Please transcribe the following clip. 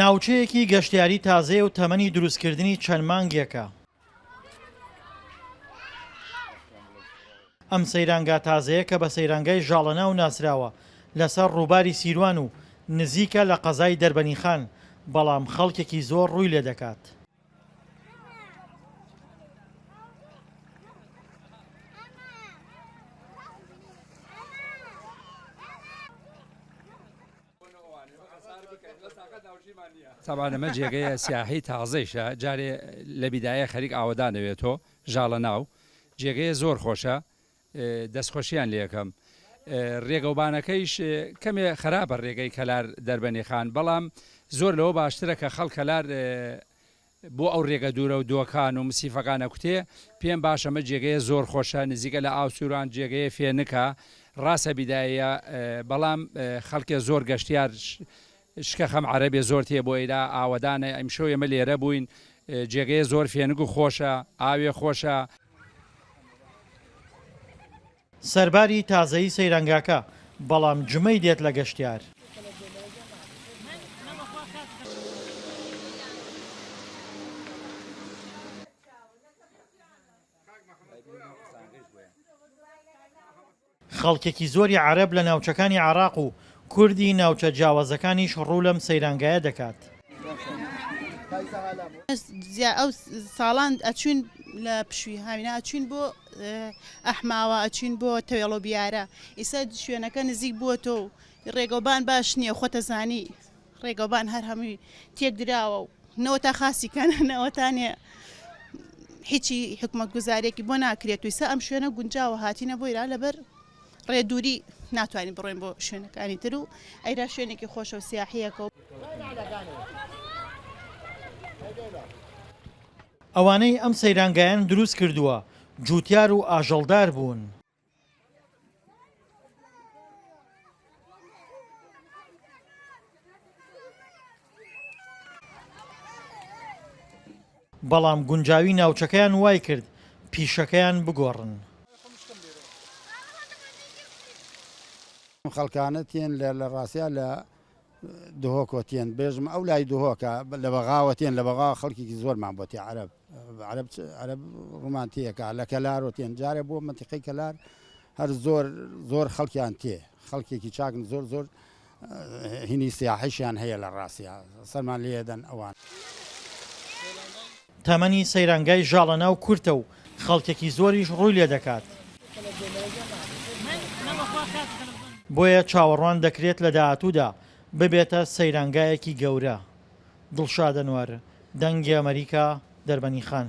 ناوچەیەکی گەشتیاری تازەیە و تەمەنی دروستکردنی چەند مانگێکە. ئەم سەیرانگا تازەیە کە بە سەیرانگای ژاڵەناو ناسراوە، لەسەر ڕووباری سیروان و نزیکە لە قەزای دەربەنیخان، بەڵام خەڵکێکی زۆر ڕووی لێدەکات. تەبعەن ئەمە جێگەیە سیاحی تازەیشە جارێ لە بیدایە خەریک ئاوەدانەوێتۆ ژاڵە ناو جێگەیە زۆر خۆشە دەستخۆشیان لێکەم ڕێگەوبانەکەیش کەمێ خراپە ڕێگەی کەلار دەربەنیخان بەڵام زۆر لەوە باشترە کە خەڵک کەلار بۆ ئەو رێگە دوورە و دۆکان و مسیفەکان ئەکوتێ پێم باشە ئەمە جێگەیە زۆر خۆشە نزیکە لە ئاوسوران جێگەیە فێنکە ڕاستە بیدایە بەڵام خەڵکێ زۆر گەشتیار شکە خەم عەرەبێ زۆر تێ بۆ ئیرا ئاوەدانە ئیمشەو ئێمە لێرە بووین جێگەیە زۆر فێنک و خۆشە ئاوێ خۆشە. سەرباری تازەیی سەیرانگاکە، بەڵام جمەی دێت لە گەشتیار. خەڵکێکی زۆری عەرەب لە ناوچەکانی عێراق و کوردی ناوچە جیاوازەکانیش ڕوو لەم سەیرانگایە دەکات. ئەو ساڵان ئەچوین لە پشوی هاوینا ئەچوین بۆ ئەحماوە ئەچوین بۆ تەوێڵۆ بیارە ئیسە شوێنەکە نزیک بووە تۆ و ڕێگەوبان باش نییە خۆتەزانی ڕێگەوبان هەر هەمووی تێک دراوە و نەوەتا خاسی کەن نەوەتانێ هیچی حکومەت گوزارێکی بۆ ناکرێت و ئیسە ئەم شوێنە گونجاوە هاتینە بۆیرا لەبەر ڕێ دووری ناتوانین بڕۆین بۆ شوێنەکانی تر و ئەیرا شوێنێکی خۆشە و سیاحیەکە و. ئەوانەی ئەم سەیرانگایەن دروست کردووە جووتیار و ئاژەڵدار بوون. بەڵام گونجاوی ناوچەکەیان وایکرد پیشەکەیان بگۆڕن. ئەم خەڵکانە تێن لە لە ڕاستیا لە دهۆکۆ تێن بێژم ئەو لای دهۆکە لە بەغاوە تێن لە بەغا خەڵکێکی زۆرمان بۆ تێ عەرەب عەرەب عەرەب ڕوومان تێکا لە کەلارۆ تێن جارێ بۆ مەنتیقەی کەلار هەر زۆر زۆر خەڵکیان تێ خەڵکێکی چاکن زۆر زۆر هینی سیاحیشیان هەیە لە ڕاستیا سەرمان لێدەن ئەوان. تەمەنی سەیرانگای ژاڵەناو کورتە و خەڵکێکی زۆریش ڕووی لێدەکات. بۆیە چاوەڕوان دەکرێت لە داهاتوودا ببێتە سەیرانگایەکی گەورە. دڵشاد ئەنوەر، دەنگی ئەمەریکا، دەربەنیخان.